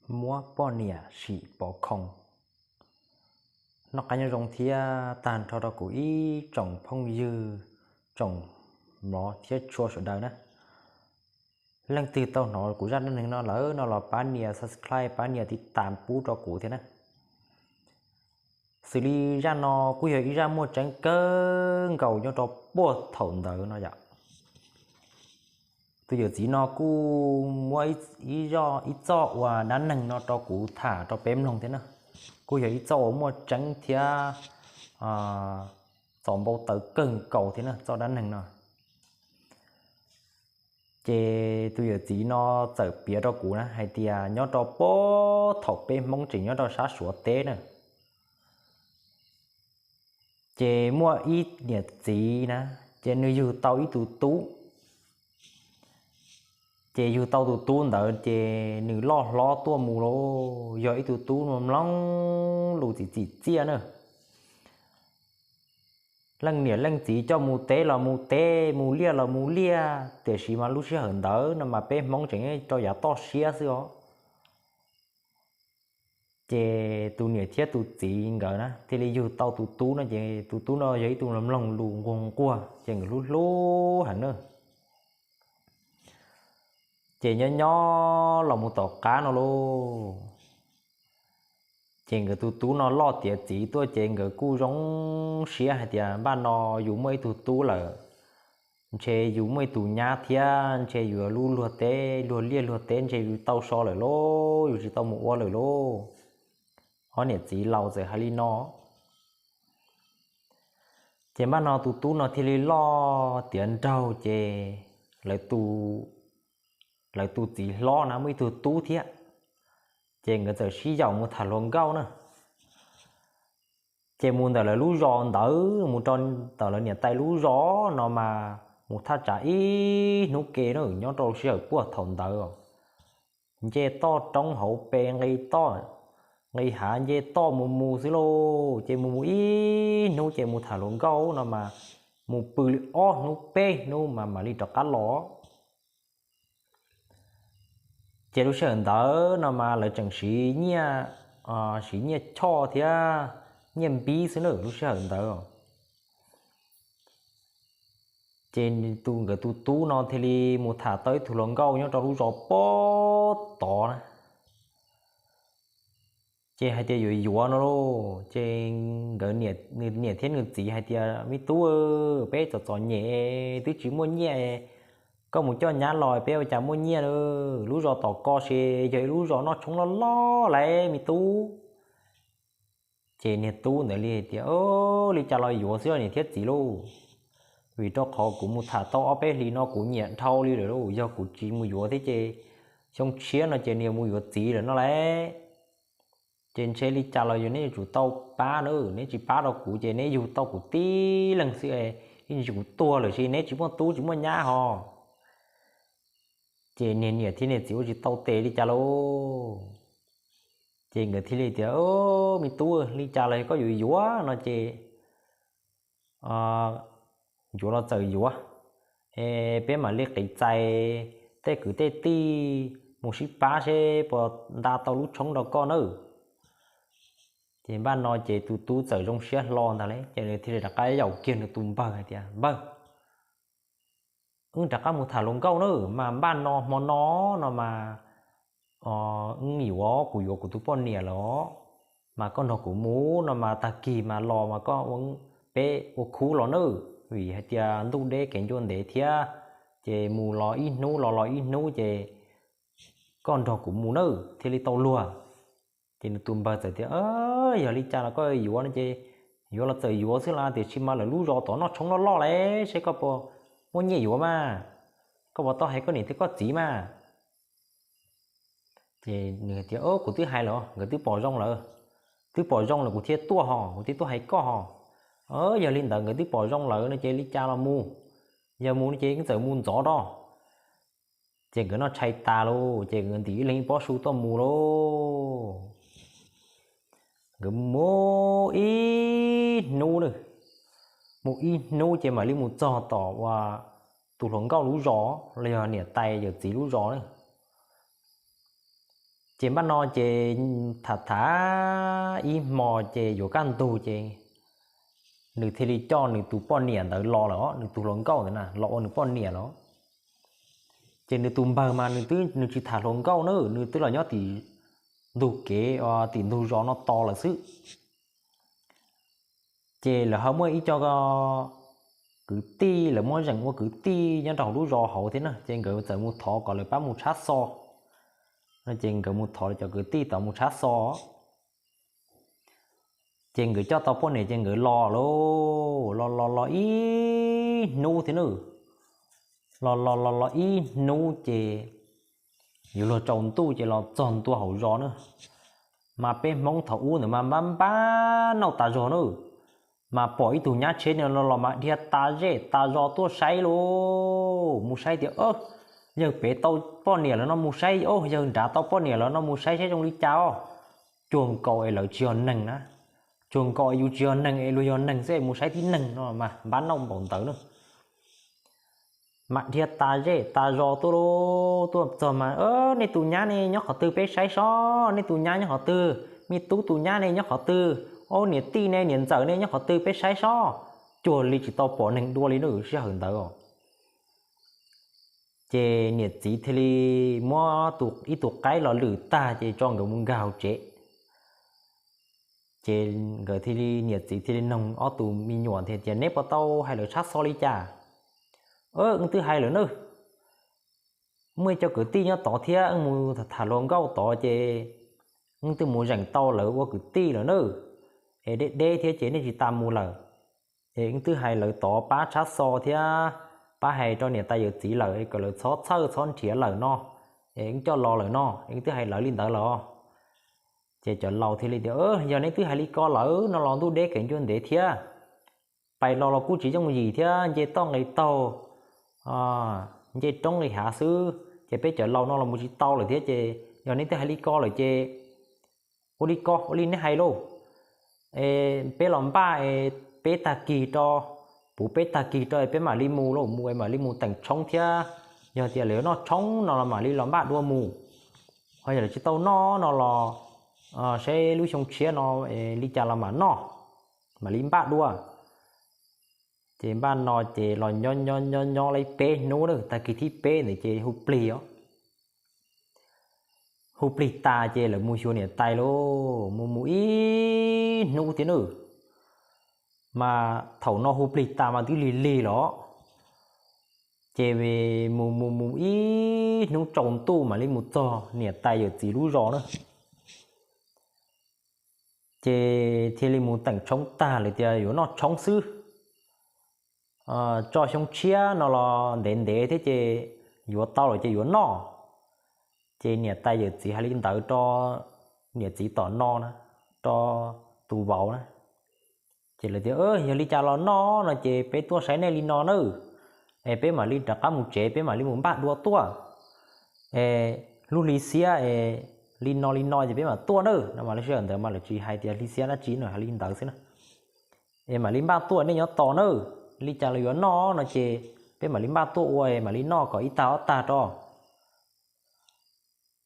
Muab poj niam sim pov khoo. Noj qab nyob zoo thiab tag nrho rau kuv ib tsoom phooj ywg, tsoom mlov thiab tshua sawv daws na. Leej twg tau hnov kuv zaj dab neeg no lawm no los pab nias subscribe, pab nias tiv tas pub rau kuv thiab na. Xws li zaj no kuj yog ib zaj muaj tseeb kawg nkaus nyob rau puag thaum ntawd no yom. Tus yawm txiv no kuj muab ib, ib txoj ua dab neeg no rau kuv tham rau peb mloog thiab na. Kuj yog ib txoj uas muaj tseeb thiab txaus npau taws kawg nkaus thiab na txoj dab neeg no. Ces tus yawm txiv no txawm piav rau kuv na hais tias nyob rau puag thaum peb Hmoob tseem nyob rau sab Suav teb na, ces muaj ib niam txiv na, ces nws yug tau ib tug tub. Ces yug tau tus tub ntawd ces nws loj hlob tuaj mus lauj, yog ib tug tub mloog lus txim txim txiaj na. Leej niam leej txiv coj mus teb los mus teb, mus liaj los mus liaj, tiam sis mas lub sij hawm ntawd no mas peb Hmoob tseem rau yav toj siab xwb os. Ces tus niam thiab tus txiv nkawd na thiaj li yug tau tus tub no, ces tus tub no yog ib tug mloog lus nquag nquag ces nkawd hlub hlub heev na. Ces nyob nyob los mus tom qab no lauj, ces nkawd tus tub no loj tiav txiv tuaj ces nkawd kuj zoo siab hais tias npaj no yus muaj ib tug tub lawm, ntshe yus muaj ib tug nyab thiab ntshe yus lub luag teb luag liaj luag teb ntshe yus tau so lawm lauj, yus tsis tau mus ua lawm lauj. Ob niam txiv laus txawm hais li no. Ces npaj no tus tub no thiaj li loj tiav nraug ces lawv tus txiv hlob na muaj ib tug tub thiab, ces nkawd txawm sib yaum mus tham hluas nkauj na. Ces mus ntawm lawv lub zos ntawd mus rau ntawm lawv niam tais lub zos no mas mus thaj tsam ib hnub ke na, nyob rau sij hawm puag thaum ntawd nce toj roob hauv pes nqis toj nqis hav nce toj mus mus xwb lauj. Ces mus mus ib hnub ces mus tham hluas nkauj no mas mus pw li ob hnub peb hnub mas mam li rov qab los. Ces lub sij hawm ntawd no mas lawv tseem siv nyiaj, siv nyiaj choj thiab nyiaj npib xwb na lub sij hawm ntawd. Ces tus nkawd tus tub no thiaj li mus tham tau ib tug hluas nkauj nyob rau lub zos puag tod na. Ces hais tias yuav yuav no lauj, ces nkawd niam thiab nws txiv hais tias me tub, peb txom txom nyem twb tsis muaj nyiaj, koj mus coj nyab los peb ua cas muaj nyiaj na. Lub zos tom ko ces yog ib lub zos noj tshoob loj loj lauj me tub. Ces niag tub ntawd li hais tias li cas los yuav xwb niam thiab txiv lauj, vim rau qhov kuv mus tham tau ob peb hlis no kuv nyiam dhau li lawm lauj, yog kuv tsis mus yuav thiab ces xyoo tshiab no ces nws yuav mus yuav txiv lawm no lauj. Ces ntshe li cas los yog neb yuav tsum tau pab na, neb tsis pab rau kuv ces neb yug tau kuv tib leeg xwb, ib ntsis kuv tuag lawm ces neb tsis muaj tub tsis muaj nyab hos. Ces niag niam thiab niag txiv ua tsis tau tes li cas lauj. Ces nkawd thiaj li tias me tub, li cas los yog koj yuav yuav no ces yuav los txawm yuav, es peb mam li qiv txais tej kwv tej tij mus sib pab seb puas nta tau lub tshoob rau koj nawb. Ces npaj no ces tus tub txawm zoo siab hlo ntag lauj, ces nws thiaj li rov qab yaum kiag nws tus npawg hais tias npawg, wb rov qab mus tham hluas nkauj na, mas npaj no hmo no no mas wb yuav, kuv yuav kuv tus poj niam lawm os, mas koj nrog kuv mus no mas tag kis mas los mas koj, peb ua khub los nawb, vim hais tias ntuj deb kev ncua ntev thiab, ces mus los ib hnub los los ib hnub ces koj nrog kuv mus nawb thiaj li tau luag. Ces nws tus npawg txawm tias yog li cas los koj yuav no ces yuav los txawm yuav xwb las, tiam sis mas lawv lub zos tod noj tshoob loj loj lauj, seb koj puas muaj nyiaj yuav mas, koj puas tau hais koj niam thiab koj txiv mas. Ces nws tias kuv twb hais lawm, nkawd twb pom zoo lawm, twb pom zoo lawm kuv thiaj tuaj hos, kuv thiaj tuaj hais koj hos. Yog li ntawd nkawd twb pom zoo lawm no ces li cas los mus, yog mus no ces yeej txawm mus ntxov rau. Ces nkawd noj tshais tas lauj, ces nkawd ntim ib leeg ib pob su tuaj mus lauj. Nkawd mus ib hnub na, mus ib hnub ces mam li mus txog tom uas tus hluas nkauj lub zos los yog niam tais yawm txiv lub zos na. Ces npaj no ces tham tham ib hmo ces yuav kaj ntug ces nws thiaj li coj nws tus poj niam ntawd los lawm, nws tus hluas nkauj ntawd na los ua nws poj niam lawm. Ces nws tus npawg mas nws twb nws tsis tham hluas nkauj na, nws twb los nyob tim ntug kev, tim ntug zos no tos lawm xwb. Ces lawv ho muaj ib co kwv tij, lawv muab zeem ua kwv tij nyob rau hauv lub zos hauv thiab na, ces nkawd txawm mus thov kom lawv pab mus tshab xo no, ces nkawd mus thov lawv cov kwv tij tod mus tshab xo. Ces nkawd coj tau poj niam ces nkawd los lauj, los los los ib hnub thiab na, los los los los ib hnub ces yuav luag tsaus ntuj ces los txog ntua hauv zos na. Mas peb Hmoob thaum ub ntawd mas npab npab nauj tas zog na, mas pom ib tug nyab tsheb no los mas dhia tas zej tas zos tuaj saib lauj, mus saib tias yawg pem tau poj niam lawm no mus saib, yawg nrad tau poj niam lawm no mus saib saib zoo li cas os. Cuag nkaus es lawv tsis yog neeg na, cuag nkaus es yus tsis yog neeg es luag yog neeg xwb es mus saib tib neeg no mas npab nauj npaum ntawd na. Mas dhia tas zej tas zos tuaj lauj, tuaj txog mas, nej tus nyab ne nyob qhov twg peb saib sob, nej tus nyab nyob qhov twg, me tub tus nyab ne nyob qhov twg, o niam tij ne niam ntxawm ne nyob qhov twg peb saib sob. Cuag li tsis tau pom neeg dua li na sij hawm ntawd os. Ces niam txiv thiaj li muab ib tug qaib los lwm tag ces tso nkawd mus nkag hauv tsev. Ces nkawd thiaj li, niam txiv thiaj li noog ob tug me nyuam tias, neb puas tau hais lawv tshab xo li cas? Wb twb hais lawm na, muaj ib co kwv tij nyob tod thiab wb mus tham hluas nkauj tod ces wb twb mus zeem tau lawv ua kwv tij lawm na, es deb deb thiab ces nej tsis tas mus lawm. Es wb twb hais lawv tod pab tshab xo thiab pab hais rau niam tais yawm txiv lawm es kom lawv txhob txhawj txhob nrhiav lawm no, es wb coj los lawm no, es wb twb hais lawv li ntawd lawm. Ces cov laus thiaj li tias, yog neb twb hais li ko lawm no los ntuj deb kev ncua ntev thiab, pais los los kuj tsis yooj yim thiab nce toj nqis taug, nce roob nqis hav xwb ces peb cov laus no los mus tsis tau lawm thiab ces yog neb twb hais li ko lawm ces ua li ko, ua li neb hais lauj, es peb los npaj es peb tag kis rau, puv peb tag kis rau es peb mam li mus lauj, mus es mam li mus teem tshoob thiab, yog tias lawv yuav noj tshoob no los mam li los npaj dua mus, ho yog lawv tsis tau noj no los saib lub xyoo tshiab no li cas los mam noj, mam li npaj dua. Ces npaj no ces los nyob nyob nyob li peb hnub na, tag kis thib peb ntawd ces hu plig os. Hu plig tas ces lawv mus xyuas niam tais lauj, mus mus ib hnub thiab na, mas thaum no hu plig tas mas twb lig lig los, ces mus mus mus ib hnub tsaus ntuj mam li mus txog niam tais yawm txiv lub zos na. Ces thiaj li mus teem tshoob tag, lawv tias yuav noj tshoob xwb, tso xyoo tshiab no los ntev ntev thiab ces yuav tau lawm ces yuav noj. Ces niam tais yawm txiv hais li ntawd rau niam txiv tom no na, rau tus vauv na. Ces lawv tias, yog li cas los noj no ces peb tuaj saib nej li no na, es peb mam li rov qab mus tsev, peb mam li mus npaj dua tuaj, es lub hli xiab es li no li no ces peb mam tuaj na no mas lub sij hawm ntawd mas lawv tsis hais tias hli xiab dab tsi no, hais li ntawd xwb na. Es mam li npaj tuaj nej nyob tos na, li cas los yuav noj no ces peb mam li npaj tuaj ua es mam li noj kom ib tag ob tag rau.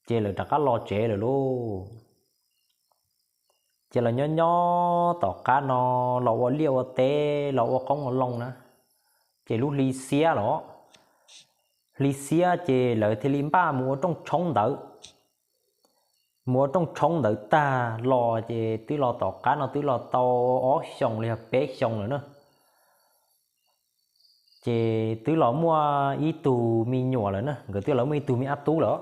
Ces lawv rov qab los tsev lawm lauj. Ces los nyob nyob tom qab no los ua liaj ua teb los ua qoob ua loo na, ces lub hli xiab los, hli xiab ces lawv thiaj li npaj mus ua rooj tshoob ntawd. Mus ua rooj tshoob ntawd tag los ces twb los tom qab no twb los tau ob xyoos los yog peb xyoos lawm na. Ces twb los muaj ib tug me nyuam lawm na, nkawd twb los muaj ib tug me ab tub lawm.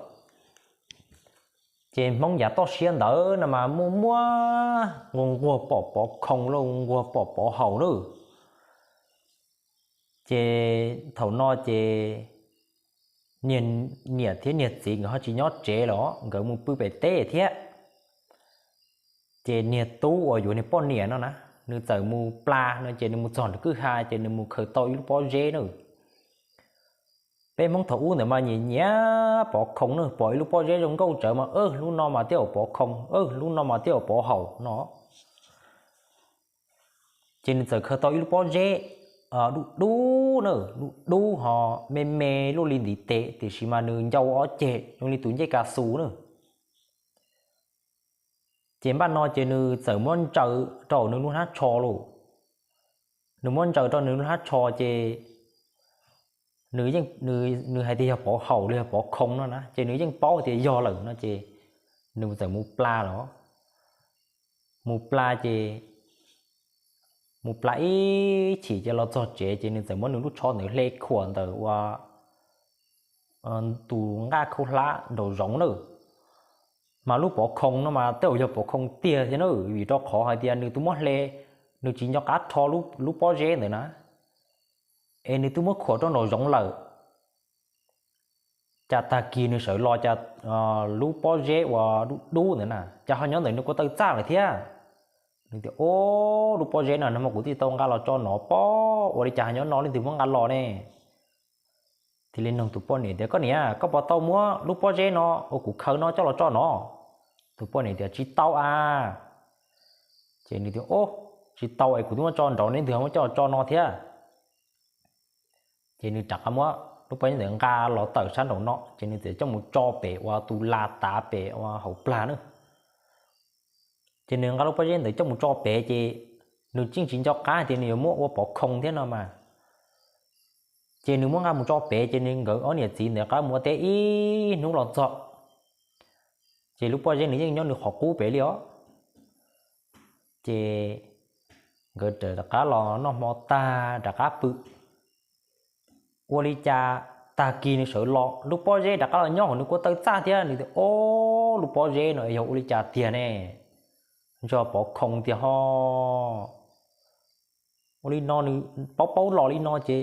Ces Hmoob yav toj siab ntawd no mas muaj muaj nquag nquag pom pov khoom lauj, nquag nquag pom pov haum lauj. Ces thaum no ces niam thiab niag txiv nkawd ho tsis nyob tsev los nkawd mus pw pem teb thiab. Ces niag tub uas yuav niag poj niam no na, nws txawm mus pla no ces nws mus txog nram kwj ha ces nws mus khaws tau ib lub pob zeb na. Peb Hmoob thaum ub ntawd mas nyiam nyiam pov khoom na, pom ib lub pob zeb zoo nkauj tsawv mas, lub no mas tej zaum pov khoom, lub no mas tej zaum pov haum no. Ces nws txawm khaws tau ib lub pob zeb dub dub na, dub dub ho me me luaj li ntiv tes tiam sis mas nws ncau ob ceg zoo li tus ncej ka xus na. Ces npaj no ces nws txawm muab ntsaws rau nws lub hnab tsho lauj. Nws muab ntsaws rau nws lub hnab tsho ces nws, nws hais tias yog pov haum los yog pov khoo no na, ces nws yeej paub tias yog lawm no ces nws txawm mus pla los. Mus pla ces mus pla ib chim ces los txog tsev ces nws txawm muab nws lub tsho ntawd hle khuam ntawm ua tus nqaj khaub hlab nraum zoov na. Mas lub pov khoo no mas tej zaum yog pov khoo tiag thiab na, vim rau qhov hais tias nws twb muab hle, nws tsis nco qab rho lub pob zeb ntawd na, es nws twb muab khuam rau nraum zoov lawm. Cas tag kis nws sawv los cas lub pob zeb uas dub dub ntawd na cas ho nyob ntawm nws ko taw txaj lawm thiab. Nws tias, Ob, lub pob zeb no nag hmo kuv twb tau nqa los tso no pob, ua li cas ho nyob no leej twg muab nqa los ne? Thiaj li nug tus poj niam tias, Koj niam, koj puas tau muab lub pob zeb no uas kuv khaws no coj los tso no? Tus poj niam tias, Tsis tau a. Ces nws tias, Ob, tsis tau es kuv twb muab tso nraud, leej twg ho muab coj los tso no thiab? Ces nws rov qab muab lub pob zeb ntawd nqa los tawm sab nraum no, ces nws txawm coj mus tso pem ua tus las tav pem ua hauv plag na. Ces nws nqa lub pob zeb ntawd coj mus tso pem ces nws yeej tsis nco qab tias nws yuav muab ua pov khoo thiab no mas. Ces nws muab nqa mus tso pem ces nws, nkawd ob niam txiv ntawd rov qab mus ua teb ib hnub los txog, ces lub pob zeb nws yeej nyob nws qhov qub pem li os. Ces nkawd rov qab los noj hmo tag rov qab pw. Ua li cas tag kis nws sawv los lub pob zeb rov qab los nyob hauv nws ko taw txaj thiab. Nws tias, Ob, lub pob zeb no yog ua li cas tiag ne? Ntshe pov khoo tiag ho. Ua li no nws paub paub los li no ces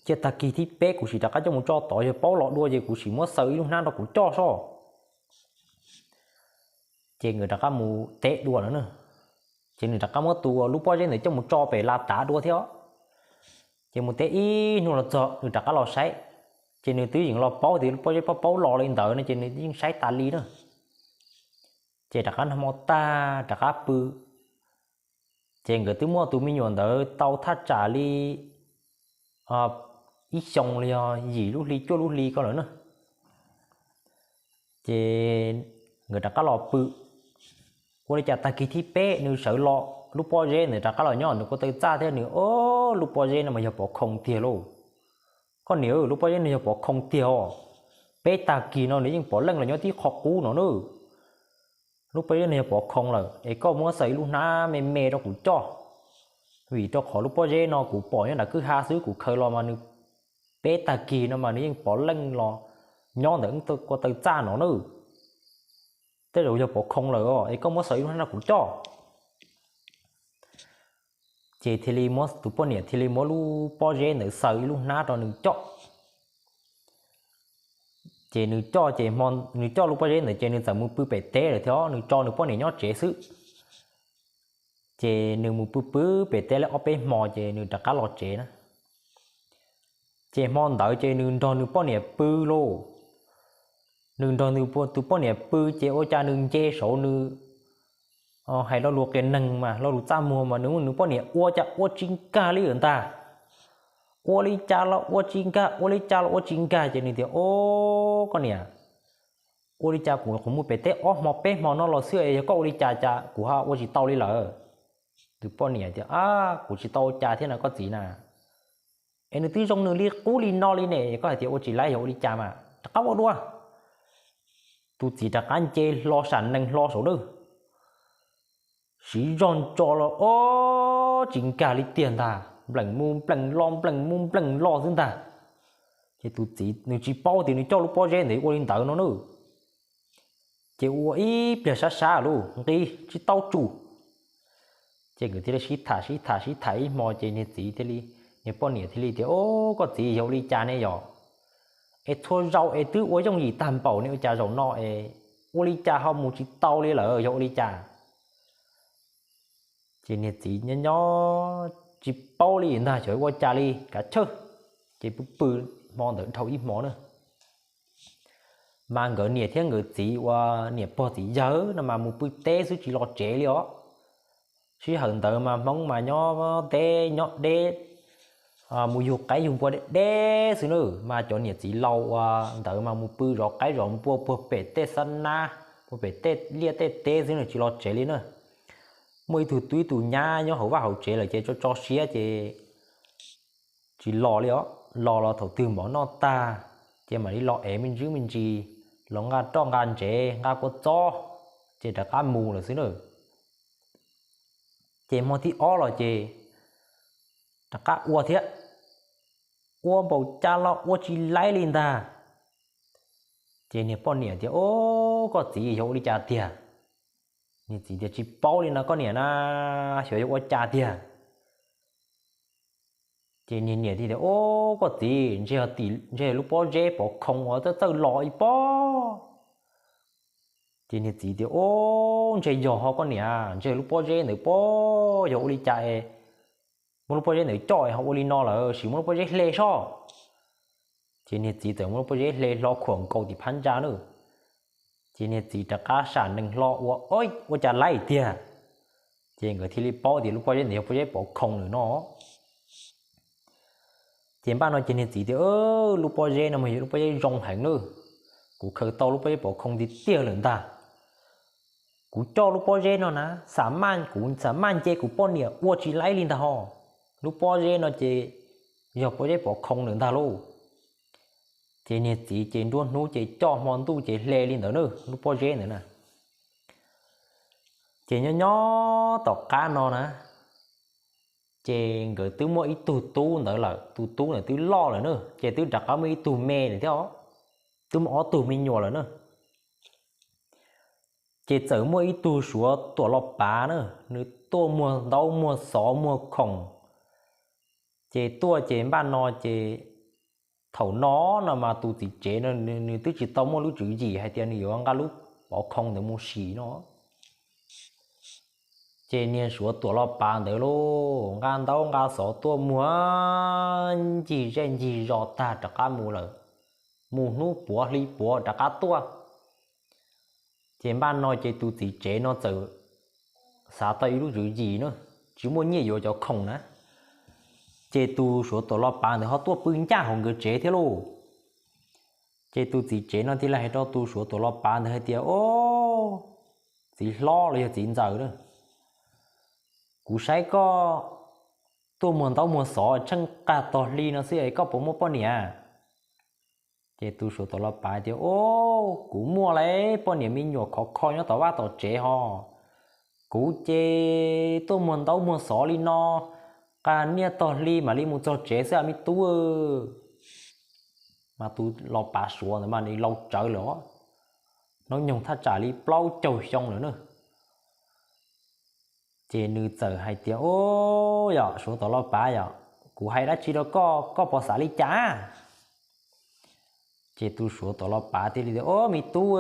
cia tag kis thib peb kuv sim rov qab coj mus tso tod, yog paub los dua ces kuv sim muab xaws ib lub hnab rau kuv coj soj. Ces nkawd rov qab mus teb dua lawm na. Ces nws rov qab muab tus lub pob zeb ntawd coj mus tso pem las tav dua thiab. Ces mus teb ib hnub los txog nws rov qab los saib, ces nws twb yeej los paub tias lub pob zeb paub paub los li ntawd no ces nws yeej saib tas li na. Ces rov qab noj hmo tag rov qab pw. Ces nkawd twb muaj tus me nyuam ntawd tau thaj tsam li ib xyoo los yog yim lub hli cuaj lub hli ko lawm na. Ces nkawd rov qab los pw. Ua li cas tag kis thib peb nws sawv los lub pob zeb ntawd rov qab los nyob nws ko taw txaj thiab. Nws, Ob, lub pob zeb no mas yog pov khoo tiag lauj. Koj niam, lub pob zeb no yog pov khoo tiag os. Peb tag kis no nws yeej pov leej los nyob tib qho qub no na. Lub pob zeb no yog pov khoo lawm es koj muab xaws ib lub hnab me me rau kuv coj, vim rau qhov lub pob zeb no kuv pom nyob nram kwj ha xwb, kuv khaws los mas nws, peb tag kis no mas nws yeej pov leej los nyob ntawm ko taw txaj no na. Tej zaum yog pov khoo lawm es koj muab xaws ib lub hnab rau kuv coj. Ces thiaj li muab, tus poj niam thiaj li muab lub pob zeb ntawd xaws ib lub hnab rau nws coj. Ces nws coj, ces nws coj lub pob zeb ntawd ces nws txawm mus pw pem teb lawm thiab, nws tso nws poj niam nyob tsev xwb. Ces nws mus pw pw pem teb li ob peb hmo ces nws rov qab los tsev na. Ces hmo ntawd ces nws nrog nws poj niam pw lauj. Nws nrog nws tus poj niam pw ces ua cas nws nce saud nws hais lo lus qias neeg mas lo lus txaj muag mas nws, nws poj niam ua cas ua tsis nkag li lawm ntag. Ua li cas los ua tsis nkag, ua li cas los ua tsis nkag ces nws tias, Ob, koj niam, ua li cas kuv qhuav mus pem teb ob hmo peb hmo no los xwb es yog koj ua li cas cas kuv ho ua tsis tau li lawm. Tus poj niam tias, Ab, kuv tsis tau ua cas thiab no koj txiv na. Es nws twb zoo nws li qub li no li ne, koj hais tias ua tsis laib yog ua li cas mas rov qab ua dua. Tus txiv rov qab nce hlo sam nees hlo saum lawm, siv zog ntso los ob tsis nkag li tiag ntag, nplees mus nplees los nplees mus nplees los xwb ntag. Ces tus txiv nws tsis paub tias nws coj lub pob zeb ntawd ua li ntawd no na. Ces ua ib pliag sab sab lub nqi tsis tau tsum. Ces nkawd thiaj li sib tham sib tham sib tham ib hmo ces niag txiv thiaj li, niag poj niam thiaj li tias, Ob, koj txiv, yog ua li cas ne yog? Es txhua zaus es twb ua yooj yim tag npaum ne, ua cas zaum no es ua li cas ho mus tsis tau li lawm, yog ua li cas? Ces niag txiv nyob nyob tsis paub li ntag, xyov ua cas li kav chawj. Ces pw pw hmo ntawd dhau ib hmo na. Mas nkawd niam thiab nkawd txiv uas niam pog txiv yawg no mas mus pw teb xwb tsis los tsev li os. Sij hawm ntawd mas Hmoob mas nyob teb nyob deb, mus yug qaib yug npua deb deb xwb na, mas cov niam txiv laus uas ntawd mas mus pw zov qaib zov npua puag pem tej xab nab ua pem tej liaj tej teb xwb na, tsis los tsev li na. Muaj ib tug tub ib tug nyab nyob hauv vaj hauv tsev lawm ces tso tso siab ces tsis los li os. Los los thaum twg mov noj tag ces mam li los ev me ntsis me ntsis, los nqa roj nqa ntsev nqa kua txob ces rov qab mus lawm xwb na. Ces hmo thib ob los ces rov qab ua thiab, ua npaum cas los ua tsis laib li ntag. Ces niag poj niam tias, Ob, koj txiv, yog ua li cas tiag? Niag txiv tias, Tsis paub li no koj niam na, xyov yog ua cas tiag. Ces niag niam thiaj tias, Ob, koj txiv, ntshe yog tim, ntshe lub pob zeb pov khoo uas txawj txawj los ib pob. Ces niag txiv tias, Ob, ntshe yog ho koj niam, ntshe lub pob zeb ntawd pob, yog ua li cas es muab lub pob zeb ntawd coj ho ua li no lawm, sim muab lub pob zeb hle soj. Ces niag txiv txawm muab lub pob zeb hle hlo khuam nkaus tim phab ntsa na. Ces niag txiv rov qab sam nees hlo ua, Ua cas laib tiag? Ces nkawd thiaj li paub tias lub pob zeb ntawd yog pob zeb pov khoo lawm no. Ces npaj no ces niag txiv tias, Lub pob zeb no mas yog lub pob zeb zoo heev na, kuv khaws tau lub pob zeb pov khoo tiag tiag lawm ntag. Kuv coj lub pob zeb no na, xam maj, kuv xam maj nce kuv poj niam ua tsis laib li ntag ho. Lub pob zeb no ces yog pob zeb pov khoo lawm ntag lauj. Ces niag txiv ces nruab hnub ces coj hmo ntuj ces hle li ntawd na, lub pob zeb ntawd na. Ces nyob nyob tom qab no na, ces nkawd twb muaj ib tug tub ntawd lawm, tus tub ntawd twb loj lawm na, ces twb rov qab muaj ib tug me lawm thiab, twb muaj ob tug me nyuam lawm na. Ces txawm muaj ib tug suav tuam los pav na, nws tuaj muag ntaub muag xov muag khoom, ces tuaj ces npaj no ces thaum no no mas tus txiv tsev no nws twb tsis tau muaj lub tswv yim hais tias nws yuav nqa lub pov khoo ntawd mus sim no. Ces niag suav tuam los pav ntawd lauj, nqa ntaub nqa xov tuaj muag ncig zej ncig zos tag rov qab mus lawm, mus hnub puav hli puav rov qab tuaj. Ces npaj no ces tus txiv tsev no txawm xav tau ib lub tswv yim na, tsis muaj nyiaj yuav cov khoom na, ces tus suav tuam los pav ntawd ho tuaj pw ncaj hauv nkawd tsev thiab lauj. Ces tus txiv tsev no thiaj li hais rau tus suav tuam los pav ntawd hais tias, Ob, txiv hlob los yog txiv ntxawm na, kuv saib koj tuaj muag ntaub muag xov tsheej qag tog hli no xwb es koj puas muaj poj niam? Ces tus suav tuam los pav tias, Ob, kuv muaj lawm, poj niam me nyuam khov kho nyob tom vaj tom tsev ho. Kuv ces tuaj muag ntaub muag xov li no, qag niaj tog hli mam li mus txog tsev xwb a me tub. Mas tus los pav suav ntawd mas nws laus tsawv lawm os, hnub nyoog thaj tsam li plaub caug xyoo lawm na. Ces nws txawm hais tias, Ob, yog suav tuam los pav yog, kuv hais dab tsi rau koj, koj puas xav li cas? Ces tus suav tuam los pav thiaj li tias, Ob, me tub,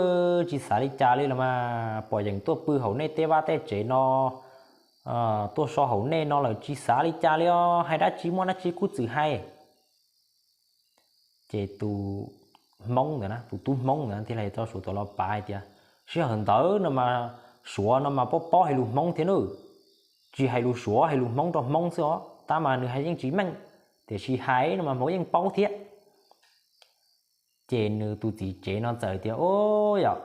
tsis xav li cas li los mas, pom yeem tuaj pw hauv nej tej vaj tej tsev no, tuaj so hauv nej no lawm tsis xav li cas li os, hais dab tsi muaj dab tsi kuj txwm hais. Ces tus hmoob ntawd na, tus tub hmoob ntawd thiaj li hais rau suav tuam los pav hais tias, Sij hawm ntawd no mas suav no mas paub paub hais lus hmoob thiab nawb, tsis hais lus suav hais lus hmoob rau hmoob xwb os, tab mas nws hais yeej tsis meej, tiam sis hais no mas hmoob yeej paub thiab. Ces nws tus txiv tsev no txawm tias, Ob, yog,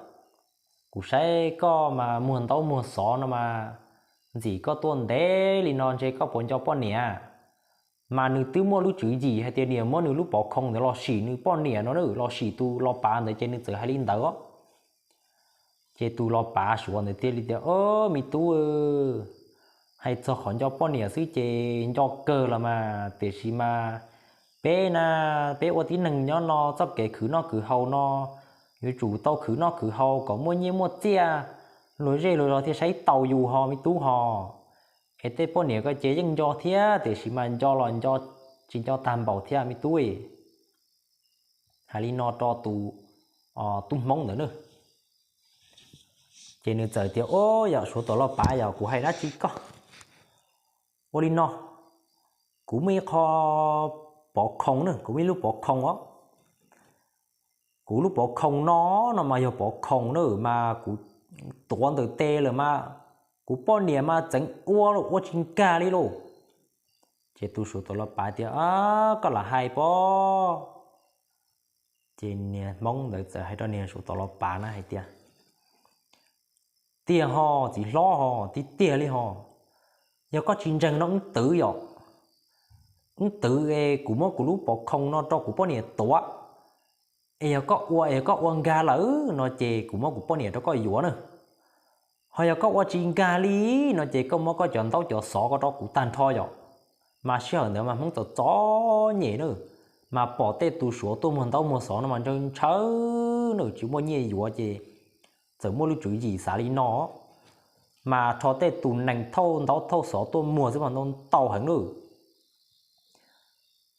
kuv saib koj mas muag ntaub muag xov no mas ntxim koj tuaj ntev li no ntshe koj puas nco poj niam. Mas nws twb muaj lub tswv yim hais tias nws muab nws lub pov khoo ntawd los sim nws poj niam no na, los sim tus los pav ntawd ces nws txawm hais li ntawd. Ces tus los pav suav ntawd thiaj li tias, Ob, me tub, hais txog qhov nco poj niam xwb ces nco kawg los mas, tiam sis mas peb na, peb ua tib neeg nyob no txoj kev khwv noj khwv haus no yuav tsum tau khwv noj khwv haus kom muaj nyiaj muaj txiaj, luag zej luag zos thiaj saib taus yus ho me tub ho. Es tej poj niam ko ces yeej nco thiab, tiam sis mas nco los nco tsis nco tag npaum thiab me tub. Hais li no rau tus tub hmoob ntawd na. Ces nws txawm tias, Ob, yog suav tuam los pav, yog kuv hais dab tsi koj. Ua li no, kuv muaj ib qho pov khoo na, kuv muaj ib lub pov khoo os. Kuv lub pov khoo no, no mas yog pov khoo na mas kuv tuav ntawm tes lawm mas kuv poj niam mas txeev ua los ua tsis nkag li lauj. Ces tus suav tuam los pav tias, Koj lam hais pob. Ces niag hmoob ntawd txawm hais rau niag suav tuam los pav na hais tias, tiag ho, txiv hlob ho, tiag tiag li ho. Yog koj tsis ntseeg no wb twv yom, wb twv es kuv muab kuv lub pov khoo no rau kuv poj niam tuav, es yog koj ua es koj ua nkag lawm no ces kuv muab kuv poj niam rau koj yuav na. Ho yog koj ua tsis nkag li no ces koj muab koj cov ntaub cov xov ko rau kuv tag nrho yom. Mas sij hawm ntawd mas Hmoob txom txom nyem na, mas pom tej tus Suav tuaj muag ntaub muag xov no mas ntshaw ntshaw na, tsis muaj nyiaj yuav ces txawm muaj lub tswv yim xav li no, mas rho tej tus nees thauj ntaub thauj xov tuaj muag xwb mas ntau ntau heev na.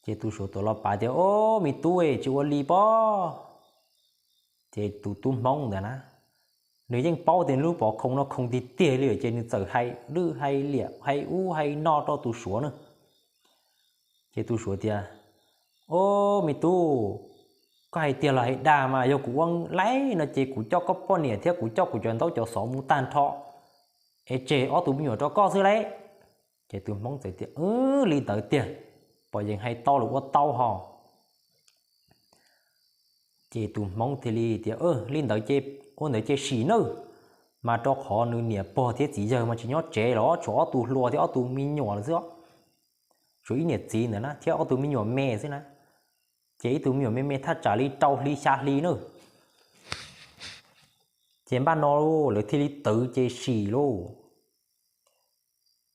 Ces tus Suav tuam los pav tias, Ob, me tub, tsis ua li pob. Ces tus tub Hmoob ntawd na, nws yeej paub tias nws lub pov khoo no khoo tiag tiag li ces nws txawm hais lwj hais liam hais ub hais no rau tus Suav na. Ces tus Suav tias, Ob, me tub, koj hais tiag los hais dag mas yog kuv ua laib no ces kuv coj koj poj niam thiab kuv coj kuv cov ntaub cov xov mus tag nrho es tseg ob tug me nyuam rau koj xwb lauj. Ces tus Hmoob txawm tias, Wb, li ntawd tiag, pom yeej hais tau los ua tau ho. Ces tus Hmoob thiaj li tias, Li ntawd ces ua ntawd ces sim nawb. Mas rau qhov nws niam pog thiab txiv yawg mas tsis nyob tsev los tshuav ob tug hluas thiab ob tug me nyuam lawm xwb, tshuav ib niam txiv ntawd na thiab ob tug me nyuam me xwb na. Ces ib tug me nyuam me me thaj tsam li rau hli xya hli na. Ces npaj no lawv thiaj li twv ces sim lauj.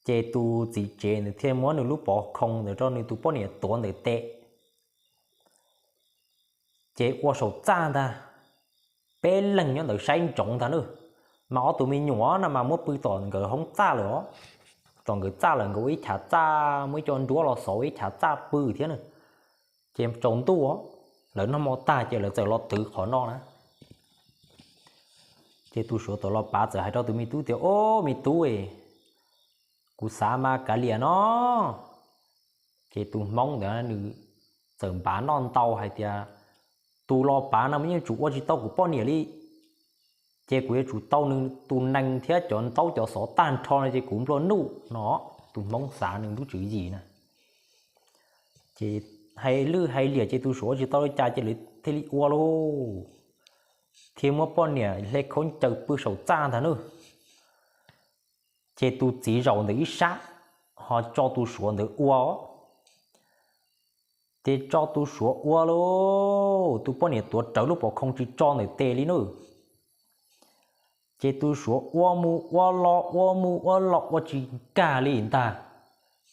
Ces tus txiv tsev ntawd thiaj muab nws lub pov khoo ntawd rau nws tus poj niam tuav ntawm tes. Ces ua saum txaj ntag, peb leeg nyob ntawd saib ntsoov ntag na. Mas ob tug me nyuam no mas muab pw tom nkawd hoob txaj lawm os. Tom nkawd txaj lawm nkawd ua ib chav txaj, muaj ib co nruab los xov ua ib chav txaj pw thiab na. Ces tsaus ntuj, lawv noj hmo tag ces lawv txawm los twv qhov no na. Ces tus Suav tuam los pav txawm hais rau tus me tub tias, Ob, me tub, kuv xav mas kav liam no. Ces tus Hmoob ntawd nws txawm npav noj ntau hais tias, Tus los pav no mas yeej tsum ua tsis tau kuv poj niam li, ces kuv yuav tsum tau nws tus nees thiab cov ntaub cov xov tag nrho no ces kuv nplua nuj no. Tus Hmoob xav nws lub tswv yim na. Ces hais lwj hais liam ces tus Suav ua tsis tau li cas ces lawv thiaj li ua lauj, thiaj muab poj niam hle khaub ncaws pw saum txaj ntag na. Ces tus txiv zaum ntawm ib sab, ho tso tus Suav ntawd ua. Ces tso tus Suav ua lauj, tus poj niam tuav rawv lub pov khoo tsis tso ntawm tes li na. Ces tus Suav ua mus ua los ua mus ua los ua tsis nkag li ntag.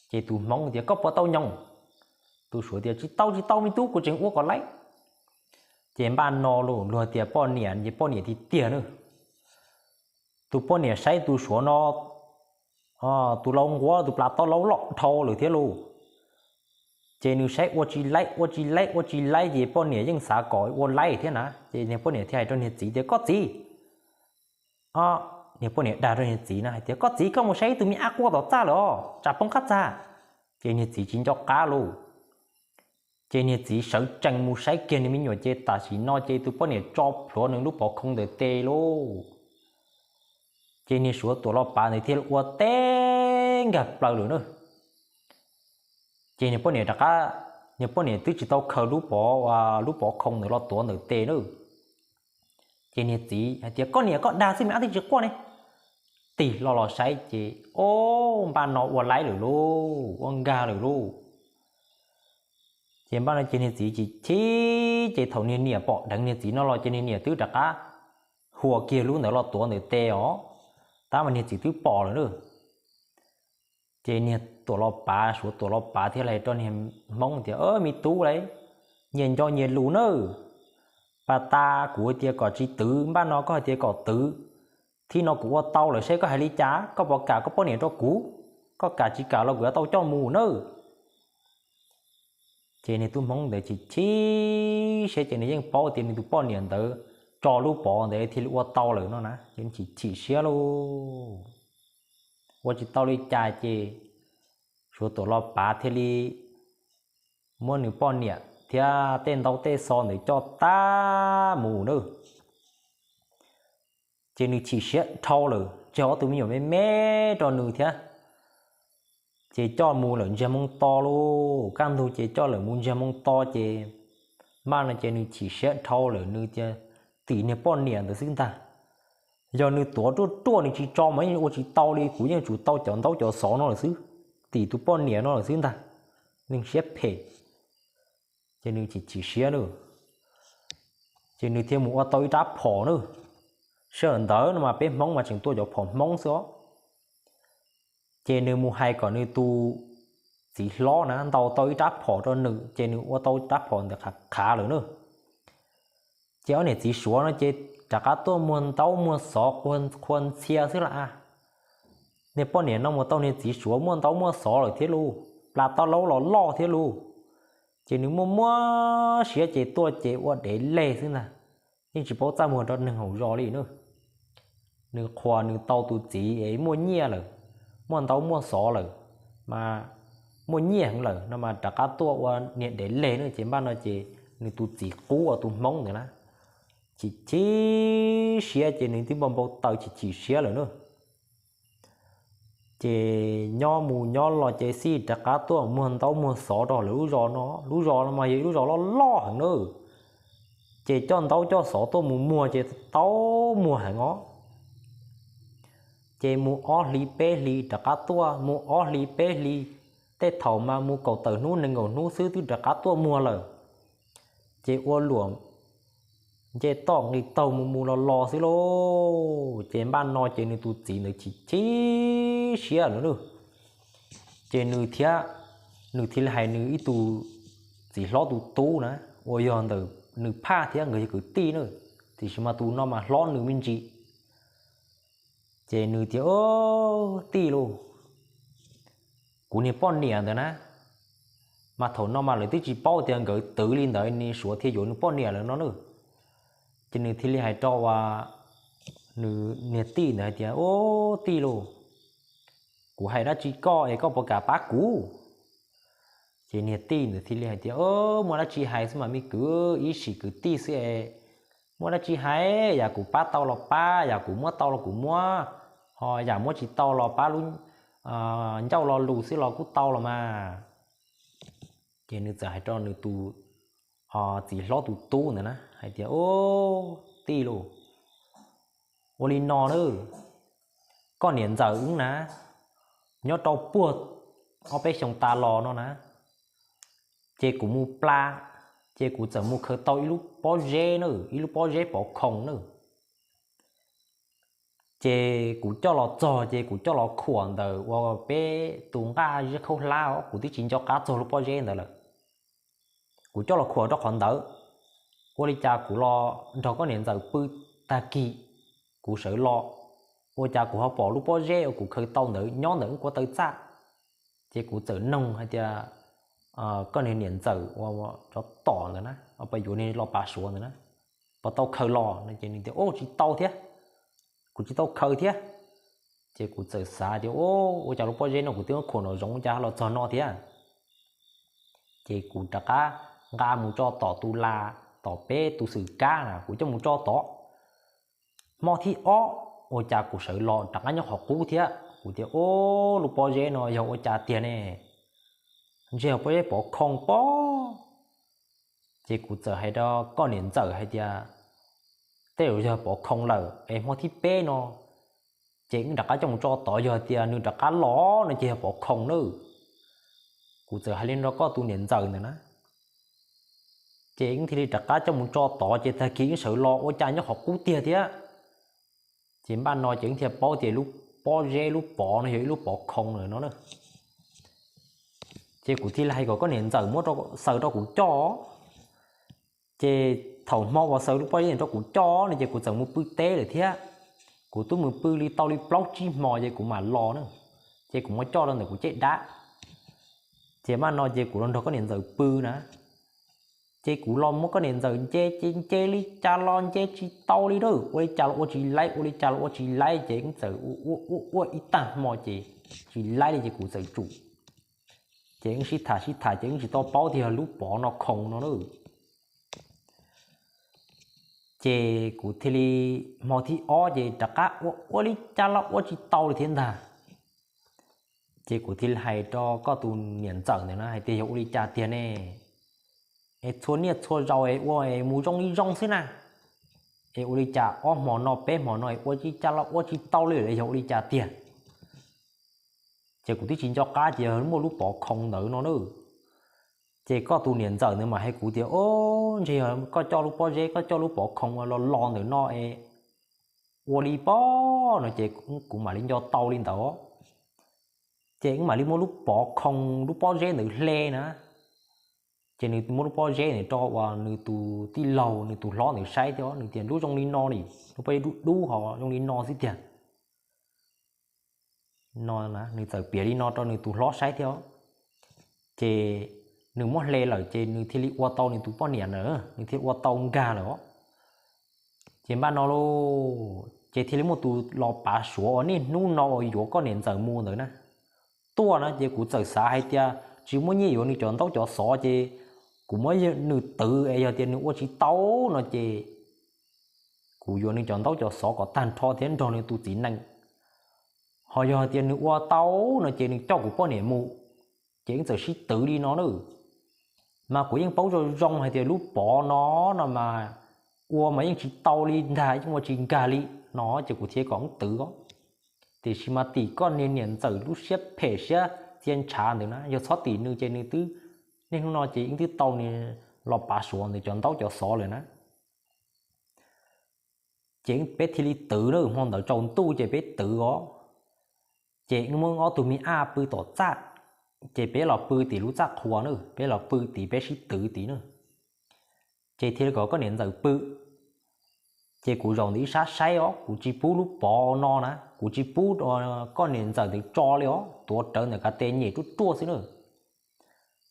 Ces tus Hmoob tias, Koj puas tau nyoos? Tus Suav tias, Tsis tau, tsis tau me tub, kuv tseem ua kom laib. Ces npaj no lauj, luag tias poj niam ces poj niam tiag tiag na. Tus poj niam saib tus Suav no, tus laus nquab tus plas tau laus loj dhau lawm thiab lauj. Ces nws saib ua tsis laib ua tsis laib ua tsis laib ces poj niam yeej xav kom ua laib thiab na. Ces niag poj niam thiaj hais rau niag txiv tias, Koj txiv, niag poj niam dag rau niag txiv na hais tias, Koj txiv, koj mus saib tus me ab quaj tom txaj lawm os, tsam poob qab txag. Ces niag txiv tsis nco qab lauj. Ces niag txiv sawv tsees mus saib kiag nws me nyuam ces tam sim no ces tus poj niam tso plhuav nws lub pov khoo ntawm tes lauj. Ces niag Suav tuam los pav ntawd thiaj ua teb nkag plaws lawm na. Ces niag poj niam rov qab, niag poj niam twb tsis tau khaws lub pov, lub pov khoo ntawd los tuav ntawm tes na. Ces niag txiv hais tias, Koj niam, koj dag xwb me ab twb tsis quaj ne. Tig hlo los saib ces, ob, npaj no ua laib lawm lauj, ua nkag lawm lauj. Ces npaj no ces niag txiv chim chim, ces thaum niag niam pom dheev niag txiv no los ces niag niam twb rov qab huas kiag lub ntawd los tuav ntawm tes os, tab mas niag txiv twb pom lawm na. Ces niag tuam los pav, Suav tuam los pav thiaj li hais rau niag Hmoob tias, Me tub lauj, nyias nco nyias lus nawb. Pas tas kuv hais tias kom tsis twv, npaj no koj hais tias kom twv. Thib no kuv ua tau lawm, saib koj hais li cas, koj puas kam koj poj niam rau kuv? Koj kam tsis kam los kuv yuav tau coj mus nawb. Ces niag tub Hmoob ntawd chim chim siab ces nws yeej paub tias nws tus poj niam ntawd tso lub pov ntawd thiaj li ua tau lawm no na, ces nws chim chim siab lauj. Ua tsis tau li cas ces Suav tuam los pav thiaj li muab nws poj niam thiab tej ntaub tej xov ntawd coj tag mus na. Ces nws chim siab dhau lawm, tseg ob tug me nyuam me me rau nws thiab. Ces coj mus lawm ntsiag moo to lauj, kaj ntug ces coj lawm mus ntsiag moo to ces, npaj no ces nws chim siab dhau lawm, nws tias tim niag poj niam ntawd xwb ntag. Yog nws tuav ruaj ruaj nws tsis tso mas yeej ua tsis tau li, kuv yeej tsum tau cov ntaub cov xov no lawm xwb, tim tus poj niam no lawm xwb ntag, neeg siab phem. Ces nws chim chim siab na, ces nws thiaj mus ua tau ib rab phom na. Sij hawm ntawd no mas peb Hmoob mas tseem tua cov phom Hmoob xwb os. Ces nws mus hais kom nws tus txiv hlob na ntaus tau ib rab phom rau nws, ces nws ua tau rab phom ntawd qhav qhav lawm na. Ces ob niam txiv Suav no ces rov qab tuaj muag ntaub muag xov qhua ntxhia xwb las. Niag poj niam no mus tau niag txiv Suav muaj ntaub muaj xov lawm thiab lauj, plas tau laub los loj thiab lauj. Ces nws muaj muaj siab ces tuaj ces ua dev leg xwb ntag, yeej tsis paub txaj muag rau neeg hauv zos li na. Nws qhuas nws tau tus txiv es muaj nyiaj lawm, muaj ntaub muaj xov lawm, mas muaj nyiaj heev lawm no mas rov qab tuaj ua niag dev leg na. Ces npaj no ces nws tus txiv qub uas tus Hmoob ntawd na, chim chim siab ces nws twb npau npau taws chim chim siab lawm na. Ces nyob mus nyob los ces xij rov qab tuaj muag ntaub muag xov rau lawv lub zos no. Lub zos no mas yog ib lub zos loj loj heev na. Ces coj ntaub coj xov tuaj mus muag ces tau muag heev os. Ces mus ob hlis peb hlis rov qab tuaj, mus ob hlis peb hlis, tej thaum mas mus kaum tawm hnub nees nkaum hnub xwb twb rov qab tuaj muag lawm. Ces ua luam nce toj nqis taug mus mus los los xwb lauj. Ces npaj no ces nws tus txiv ntawd chim chim siab lawm lauj. Ces nws thiab, nws thiaj li hais nws ib tus txiv hlob tus tub na, uas yog ntawm nws phaj thiab nkawd yog kwv tij na, tiam sis mas tus no mas hlob nws me ntsis. Ces nws tias, Tij lauj, kuv niag poj niam ntawd na, mas thaum no mas lawv twb tsis paub tias nkawd twv li ntawd nws Suav thiaj yuav nws poj niam lawm no na. Ces nws thiaj li hais rau uas nws niag tij ntawd hais tias, Tij lauj, kuv hais dab tsi koj es koj puas kam pab kuv? Ces niag tij ntawd thiaj li hais tias, Muaj dab tsi hais xwb mas me kwv, ib sim kwv tij xwb es, muaj dab tsi hais, yam kuv pab tau los pab, yam kuv muab tau los kuv muab, ho yam muab tsis tau los pab lub ncauj lo lus xwb los kuj tau los mas. Ces nws txawm hais rau nws tus txiv hlob tus tub ntawd na hais tias, Tij lauj, ua li no na, koj niam ntxawm wb na, nyob rau puag ob peb xyoos tas los no na, ces kuv mus pla, ces kuv txawm mus khaws tau ib lub pob zeb na, ib lub pob zeb pov khoom na. Ces kuv coj los txog ces kuv coj los khuam ntawm uas peb tus nqaj zeb khaub hlab os, kuv twb tsis nco qab txog lub pob zeb ntawd lawm. Kuv coj los khuam rau qhov ntawd, ua li cas kuv los nrog koj niam ntxawm pw, tag kis kuv sawv los, ua cas kuv ho pom lub pob zeb uas kuv khaws tau ntawd nyob ntawm wb kuav taw txaj. Ces kuv txawm noog hais tias, koj niag niam ntxawm uas tsov tom ntawd na, uas pab yuav nws los pav Suav ntawd na, puas tau khaws los no? Ces nws tias, Tsis tau thiab, kuv tsis tau khaws thiab. Ces kuv txawm xav tias, Ua cas lub pob zeb no kuv twb muab khuam nraum zoov ua cas los txog no thiab? Ces kuv rov qab nqa mus tso tom tus las, tom peb tus xwm kab na, kuv coj mus tso tod. Hmo thib ob ua cas kuv sawv los rov qab nyob qhov qub thiab. Kuv tias, Ua, lub pob zeb no yog ua cas tiag ne? Ntshe yog pob zeb pov khoom pob. Ces kuv txawm hais rau koj niam ntxawm hais tias, Tej zaum yog pov khoom lawm es hmo thib peb no ces wb rov qab coj mus tso tod, yog tias nws rov qab los no ces yog pov khoom na. Kuv txawm hais li no rau koj tus niam ntxawm ntawd na. Ces wb thiaj li rov qab coj mus tso tod, ces tag kis wb sawv los ua cas nyob qhov qub tiag thiab. Ces npaj no ces wb thiaj paub tias lub pob zeb lub pov no yog ib lub pov khoom lawm no na. Ces kuv thiaj li hais kom koj niam ntxawm muab xaws rau kuv coj. Ces thaum hmo uas xaws lub pob zeb rau kuv coj no ces kuv txawm mus pw teb lawm thiab. Kuv twb mus pw li tau li plaub tsib hmo ces kuv mam los na. Ces kuv muab coj rau ntawm kuv caj dab. Ces npaj no ces kuv los nrog koj niam ntxawm pw na. Ces kuv los muab koj niam ntxawm nce, ces nce li cas los nce tsis tau li na, ua li cas los ua tsis laib, ua li cas los ua tsis laib, ces wb txawm ua ua ua ib tag hmo ces tsis laib li ces kuv txawm tsum. Ces wb sib tham sib tham ces wb tsis tau paub tias yog lub pov no khoom no na. Ces kuv thiaj li, hmo thib ob ces rov qab ua ua li cas los ua tsis tau li thiab ntag. Ces kuv thiaj li hais rau koj tus niam ntxawm ntawd na hais tias, Yog ua li cas tiag ne? Es txhua niaj txhua zaus es ua es mus zoo li zoo xwb na. es ua li cas ob hmo no peb hmo no es ua tsis cas los ua tsis tau li lawm, yog ua li cas tiag? Ces kuv twb tsis nco qab tias muaj lub pov khoo ntawd no na. Ces koj tus niam ntxawm ntawd mas hais kuv tias, o, ntshe yog koj coj lub pob zeb, koj coj lub pov khoo ua los los ntawm no es ua li pob no ces kuv mam li nco tau li ntawd. Ces wb mam li muab lub pov khoo, lub pob zeb ntawd hle na. Ces nws muab lub pob zeb ntawd rau uas nws tus tij laug, nws tus hlob ntawd saib thiab, nws tias, lub zoo li no li, lub pob zeb dub dub ho zoo li no xwb tiag. No nws txawm piav li no rau nws tus hlob saib thiab. Ces nws muab hle lawm ces nws thiaj li ua tau nws tus poj niam na, nws thiaj ua tau nkag lawm os. Ces npaj no lauj, ces thiaj li muaj tus los pav suav uas niaj hnub no uas yuav koj niam ntxawm mus ntawd na tuaj na. Ces kuv txawm xav hais tias tsis muaj nyiaj yuav nws cov ntaub cov xov ces kuv muab nws twv es yog tias nws ua tsis tau no ces kuv yuav nws cov ntaub cov xov kom tag nrho thiab nrog nws tus txiv nees. Ho yog tias nws ua tau no ces nws coj kuv poj niam mus, ces wb txawm sib twv li no na. Mas kuv yeej paub zoo zoo hais tias lub pov no no mas ua mas yeej tsis tau li ntag, yeej ua tsis nkag li no ces kuv thiaj kom wb twv os. Tiam sis mas tim koj niag niam ntxawm lub siab phem siab txia ntshav ntawd na, yog txhob tim nws ces nws twb, niaj hnub no ces wb twb tau nws los pav suav ntawd cov ntaub cov xov lawm na. Ces peb thiaj li twv na, hmo ntawd tsaus ntuj ces peb twv os. Ces wb muab ob tug me ab pw tom txaj, ces peb los pw tim lub txaj qhua na, peb los pw tim peb sib twv tim na. Ces thiaj li kom koj niam ntxawm pw. Ces kuv zaum ntawm ib sab saib os, kuv tsis pub lub pov no na, kuv tsis pub koj niam ntxawm ntawd tso li os, tuav rawv ntawm kav tes nyem ruaj ruaj xwb na.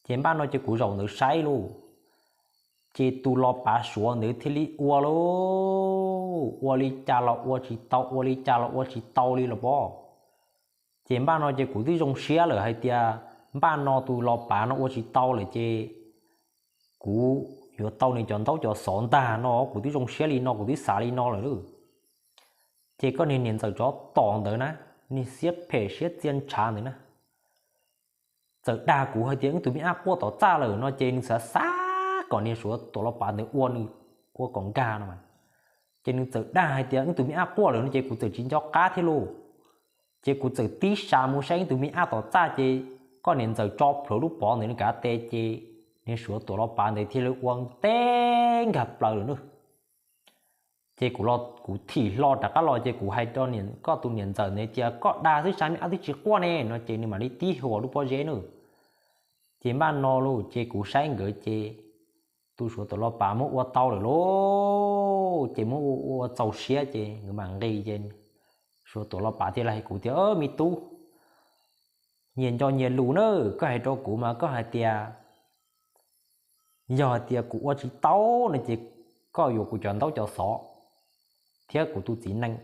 Ces npaj no ces kuv zaum ntawd saib lauj, ces tus los pav suav ntawd thiaj li ua lauj, ua li cas los ua tsis tau, ua li cas los ua tsis tau li los pob. Ces npaj no ces kuv twb zoo siab lawm hais tias npaj no tus los pav no ua tsis tau lawm ces kuv yuav tau nws cov ntaub cov xov ntag no, kuv twb zoo siab li no, kuv twb xav li no lawm lauj. Ces koj niag niam ntxawm tsov tom ntawd na, niag siab phem siab txia ntshav ntawd na, txawm dag kuv hais tias wb tus me ab quaj tom txaj lawm no ces nws xav xav kom niag suav tuam los pav ntawd ua nws, ua kom nkag no mas. Ces nws txawm dag hais tias wb tus me ab quaj lawm no ces kuv txawm tsis nco qab thiab lauj. Ces kuv txawm tib sas mus saib wb tus me ab tom txaj ces koj niam ntxawm tso plhuav lub pov ntawm nws kav tes ces niag suav tuam los pav ntawd thiaj li ua teb nkag plaws lawm na. Ces kuv los kuv thim hlo rov qab los ces kuv hais rau koj tus niam ntxawm ntawd tias koj dag xwb, sab me ab twb tsis quaj ne no ces nws mam li tib huas lub pob zeb na. Ces npaj no lauj, ces kuv saib nkawd ces tus suav tuam los pav muab ua tau lawm lauj, ces muab ua ua txaus siab ces nkawd mam nqis ces suav tuam los pav thiaj li hais kuv tias, me tub, nyias nco nyias lus na, koj hais rau kuv mas koj hais tias yog hais tias kuv ua tsis tau no ces koj yuav kuv cov ntaub cov xov thiab kuv tus txiv nees.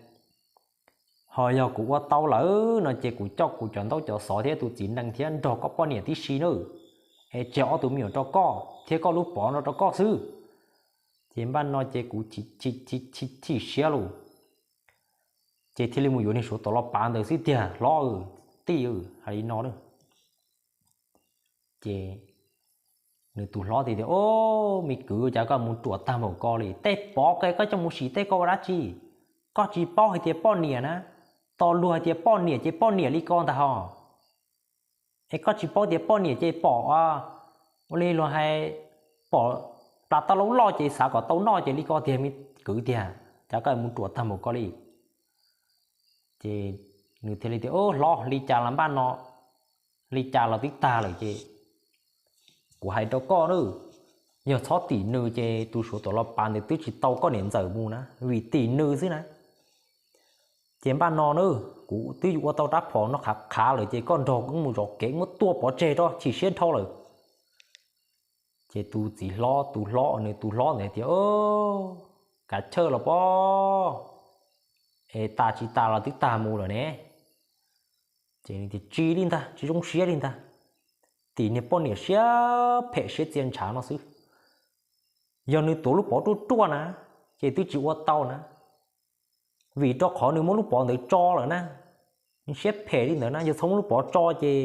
Ho yog kuv ua tau lawm no ces kuv coj kuv cov ntaub cov xov thiab tus txiv nees thiab nrog koj poj niam tib si na, es tseg ob tug me nyuam rau koj thiab koj lub pov no rau koj xwb. Ces npaj no ces kuv chim siab lauj, ces thiaj li mus yuav niag suav tuam los pav ntawd xwb tiag hlob, tij, hais li no. Ces nws tus hlob tias, o, me kwv, cas koj mus ruam tag npaum ko li, tej pov ko koj coj mus sim tej ko ua dab tsi? Koj tsis paub hais tias poj niam na, tos luag hais tias poj niam ces poj niam li ko ntag ho. Es koj tsis paub tias poj niam ces pom, ua li luag hais, pom plas tau laub loj ces xav kom tau noj ces li ko tiag me kwv tiag, cas koj mus ruam tag npaum ko li. Ces nws thiaj li tias, hlob, li cas los npaj no, li cas los twb tag lawm ces kuv hais rau koj na, yog txhob tim nws ces tus suav tuam los pav ntawd twb tsis tau koj niam ntxawm mus na, vim tim nws xwb na. Ces npaj no na, kuv twb yuav ua tau rab phom no qhav qhav lawm ces koj nrog wb mus zov kev muab tua pov tseg rau, chim siab dhau lawm. Ces tus txiv hlob, tus hlob, nws tus hlob ntawd tias, kav chawj los pob, es tas tsis tas los twb tag mus lawm ne. Ces nws tias, tsis li ntag, tsis zoo siab li ntag, tim niag poj niam siab phem siab txia ntshav no xwb. Yog nws tuav lub pov ruaj ruaj na, ces twb tsis ua tau na, vim rau qhov nws muab lub pov ntawd tso lawm na. Nws siab phem li ntawd na, yog txhob muab lub pov tso ces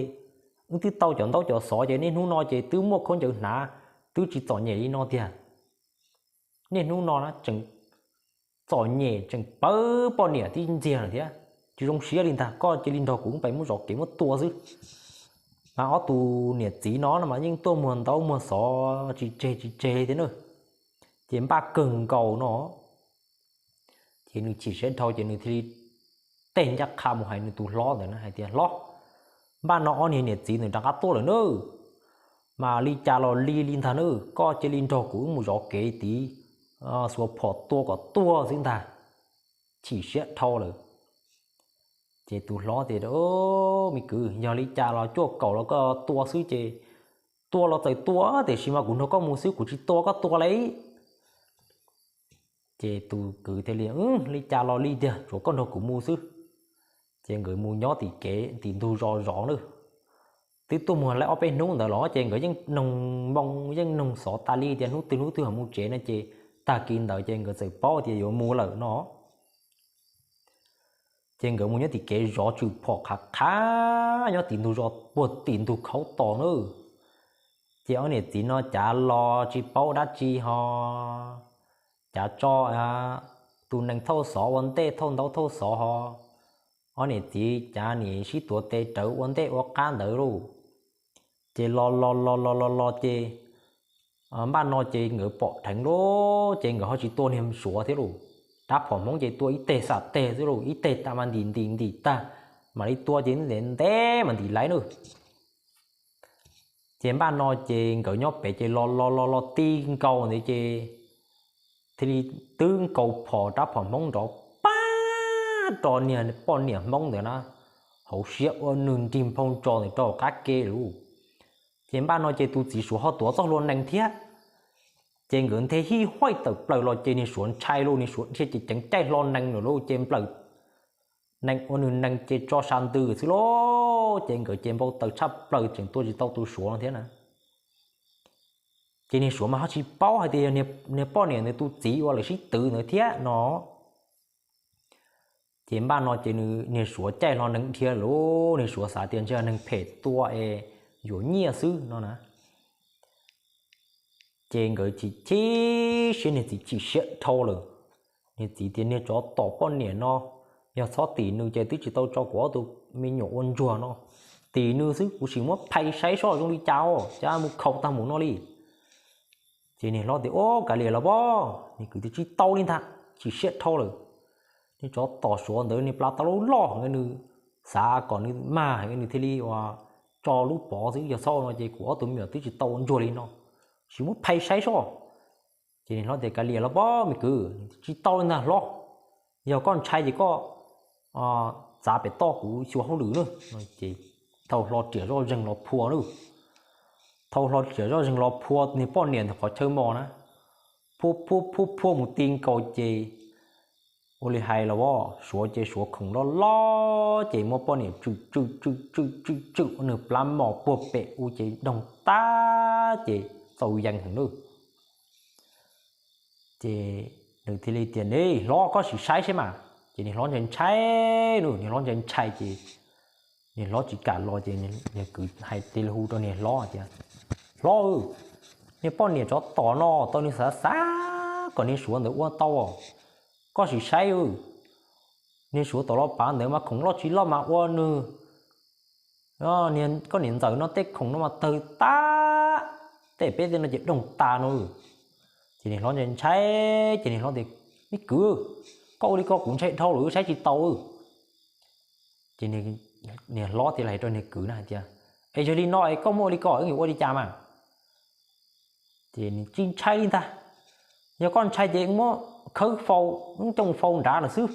wb twb tau cov ntaub cov xov ces niaj hnub no ces twb muaj khaub ncaws hnav, twb tsis txom nyem li no tiag. Niaj hnub no na tseem txom nyem tseem pawv poj niam tib ntxiag lawm thiab. Tsis zoo siab li ntag, koj cia li nrog kuv pais muab zov kev muab tua xwb. Mas ob tug niam txiv no no mas yeej tuaj muag ntaub muag xov tsis tseg tsis tseg li thiab na. Ces npaj kawg nkaus no, ces nws chim siab dhau ces nws thiaj li tej ncaj qha mus hais nws tus hlob ntawd na hais tias, Hlob, npaj no ob niag niam txiv ntawd rov qab tuaj lawm na, mas li cas los li li ntag na, koj cia li nrog kuv wb mus zov kev tid, xuas phom tua kom tuag xwb ntag, chim siab dhau lawm. Ces tus hlob tias, Me kwv, yog li cas los cuaj kaum los koj tua xwb ces tua los txawm tua, tiam sis mas kuv nrog koj mus xwb, kuv tsis tua koj tua li. Ces tus kwv thiaj li, Li cas los li tiag, tsuav koj nrog kuv mus xwb. Ces nkawd mus nyob tim kev tim ntug zos zov na. Twb tuaj muag laib ob peb hnub ntawd los ces nkawd yeej noog moo yeej noog xov tas li tias hnub twg hnub twg ho mus tsev no ces tag kis ntawd ces nkawd txawm paub tias yuav mus lawm no. Ces nkawd mus nyob tim kev zov tswm phom qhav qhav nyob tim ntug zos puag tim ntug khaub tos na. Ces ob niam txiv no cav los tsis paub dab tsi ho, cav tso tus nees thauj xov ua ntej, thauj ntaub thauj xov ho. Ob niam txiv cav nim sib tuav tes rawv ua ntej ua qab ntawd lauj. Ces los los los los los los ces npaj no ces nkawd pom dheev lauj, ces nkawd ho tsis tua niag Suav thiab lauj. Rab phom Hmoob ces tua ib teg xam teg xwb lauj, ib teg tas mas ntim ntim ntim tag, mam li tua ces ntev ntev mas ntim laiv na. Ces npaj no ces nkawd nyob pem ces los los los los ti nkaus ntawd ces thiaj li twb nkaus phom rab phom Hmoob nrov pab rau niag poj niam Hmoob ntawd na, hauv siab ua nws nrig nphau ntsos ntawd rau qab ke lauj. Ces npaj no ces tus txiv Suav ho tuav txoj hlua nees thiab. Ces nkawd nthe hij huaj tawm plaws los ces niag Suav ntshai lauj, niag Suav dhia ces ceev caij hlo nees lawm lauj, ces nplawm nees ua nws nees ces tso sa ntws xwb lauj, ces nkawd ces npau taws tshaj plaws tseem tua tsis tau tus Suav no thiab na. Ces niag Suav mas ho tsis paub hais tias yog niag poj niam ntawd tus txiv uas lawv sib twv ntawd thiab no. Ces npaj no ces niag Suav caij hlo nees dhia lauj, niag Suav xav tias ntshe neeg phem tua es yuav nyiaj xwb no na. Ces nkawd chim chim siab, niag txiv chim siab dhau lawm. Niag txiv tias niag tsov tom poj niam no, yog txhob tim nws ces twb tsis tau tso kuv ob tug me nyuam ua ntsuag no. Tim nws xwb kuv sim muab phais saib soj zoo li cas os, cas mus khaus tag mus no li. Ces niag hlob tias, Ub, kav liam los pob, niag kwv tias tsis tau li ntag, chim siab dhau lawm. Niag tsov tom Suav ntawd niag plab tau lub loj, nws xav kom nws mag, nws thiaj li ua tso lub pov xwb, yog txhob no ces kuv ob tug me nyuam twb tsis tau ua ntsuag li no. Sim muab phais saib soj. Ces niag hlob tias, Kav liam los pob me kwv, tsis tau li ntag hlob. Yog koj ntshai ces koj txav pem toj kuv xyuas hauj lwm na. Ces thau hlo riam zoj zeeg los phua na. Thau hlo riam zoj zeeg los phua niag poj niam ntawm qhov chaw mos na. Phua phua phua phua mus ti nkaus ces ua li hais los as, Suav ces Suav khoom loj loj ces muab poj niam tswm tswm tswm tswm tswm tswm ua nws plab mos puag pem u ces doog tag ces txaus yees heev na. Ces nws thiaj li tias, Niag hlob, koj sim saib saib mas. Ces niag hlob ntshai ntshai na, niag hlob ntshai ntshai ces niag hlob tsis kam los ces niag kwv hais cia li hu rau niag hlob tias, Hlob, niag poj niam tsov tom no tau nws xav xav kom niag Suav ntawd ua tau. Koj sim saib, niag Suav tom los pav ntawd mas khoom loj tsis loj mas ua nws, koj niam ntxawm no tej khoom no mas tawg tag, tej peb tej no ces doog tas no. Ces niag hlob ntshai ntshai ces niag hlob tias, Me kwv, koj ua li ko kuv ntshai dhau lawm saib tsis tau. Ces niag hlob thiaj li hais rau niag kwv na hais tias, Es yog li no es koj muab ua li ko wb yuav ua li cas mas? Ces nws tsis ntshai li ntag. Yog koj ntshai ces muab khawb fau, coj mus fau nrad lawm xwb.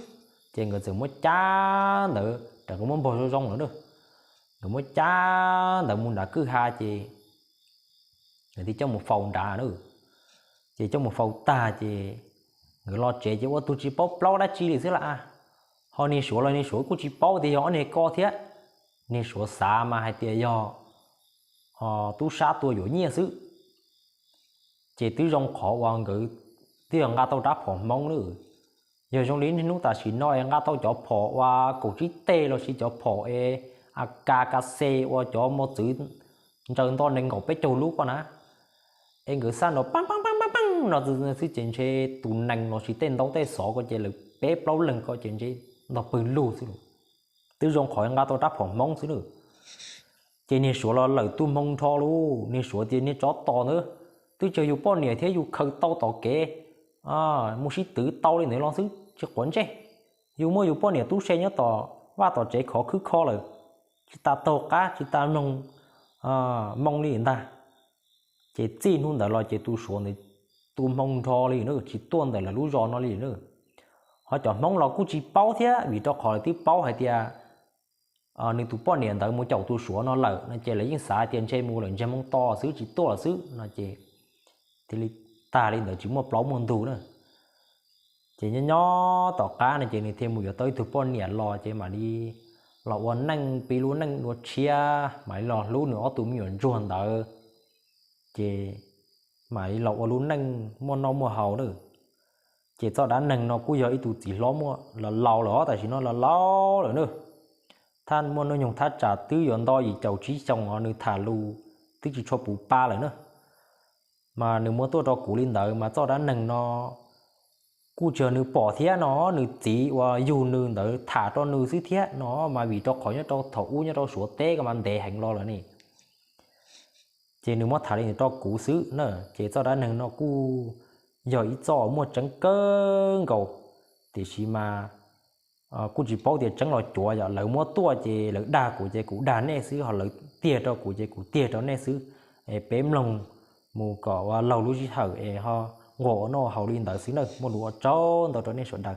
Ces nkawd txawm muab cab ntawd, rau nkawd muab npog zoo zoo lawm na, nkawd muab cab ntawd mus nram kwj ha ces nkawd thiaj coj mus faus nrad na. Ces coj mus faus tag ces nkawd los tsev ces ua tug tsis paub plaub dab tsi li xwb las. Ho niag Suav los niag Suav kuj tsis paub tias yog ob niag ko thiab. Niag Suav xav mas hais tias yog tub sab tua yuav nyiaj xwb. Ces twb zoo qhov uas nkawd twb yog nqa tau rab phom Hmoob lawm. Yog zoo li niaj hnub tam sim no es nqa tau cov phom uas kaum tsib teg los sis cov phom es A K K C uas cov mos txwv ntsaws nto nees nkaum peb caug lub ko na, es nkawd xaj nrov pab pab pab pab pab no xwb ces ntshe tus nees los sis tej ntaub tej xov ko ces lawv peb plaub leeg ko ces ntshe ntog pawg lug xwb los. Twb zoo qhov nqa tau rab phom Hmoob xwb na. Ces niag Suav los lawm tu hmoo nrho lauj, niag Suav tias niag tsov tom ntawd, twb tsis yog yus poj niam thiab yus khaws tau tom kev, mus sib twv tau li ntawd los xwb tsis quav ntsej. Yus muaj yus poj niam tub se nyob tom vaj tom tsev khov khwb kho lawm, tsis tas taug qab tsis tas mloog moo li ntag. Ces txij hnub ntawd los ces tus Suav ntawd tu hmoo nrho li na, tsis tuaj ntawm lawv lub zos no li na. Ho cov Hmoob los kuj tsis paub thiab, vim rau qhov lawv twb paub hais tias nws tus poj niam ntawd mus caum tus Suav no lawm no ces lawv yeej xav tias ntshe mus lawm ntseg Hmoob to xwb tsis tuaj lawm xwb no ces thiaj li tag li ntawd tsis muaj plaub muaj ntug na. Ces nyob nyob tom qab no ces nws thiaj mus yuav tau ib tug poj niam los ces mam li los ua neej pib lub neej dua tshiab, mam li los hlub nws ob tug me nyuam ntsuag ntawd. Ces mam li los ua lub neej muaj noj muaj haus na. Ces txoj dab neeg no kuj yog ib tug txiv hlob muaj los laus lawm os, tam sim no los laus lawm na. Thaj muaj hnub nyoog thaj tsam twb yuav nto yim caum tsib xyoo os, nws tham lus twb tsis tshua puv pa lawm na. Mas nws muab tuaj rau kuv li ntawd mas txoj dab neeg no kuj tsis yog nws pom thiab no, nws txiv uas yug nws ntawd tham rau nws xwb thiab no, mas vim rau qhov nyob rau thaum ub nyob rau Suav teb ko mas ntev heev los lawm ne. Ces nws muab tham li ntawd rau kuv xwb na. Ces txoj dab neeg no kuj yog ib txoj muaj tseeb kawg nkaus, tiam sis mas kuj tsis paub tias tseeb los cuav, yog lawv muab tuaj ces lawv dag kuv ces kuv dag nej xwb, ho lawv tiag rau kuv ces kuv tiag rau nej xwb. Es peb mloog mus kom ua laug lub sij hawm es ho nquag ua noj haus li ntawd xwb na. Muaj lus ua tsaug ntau rau nej sawv daws.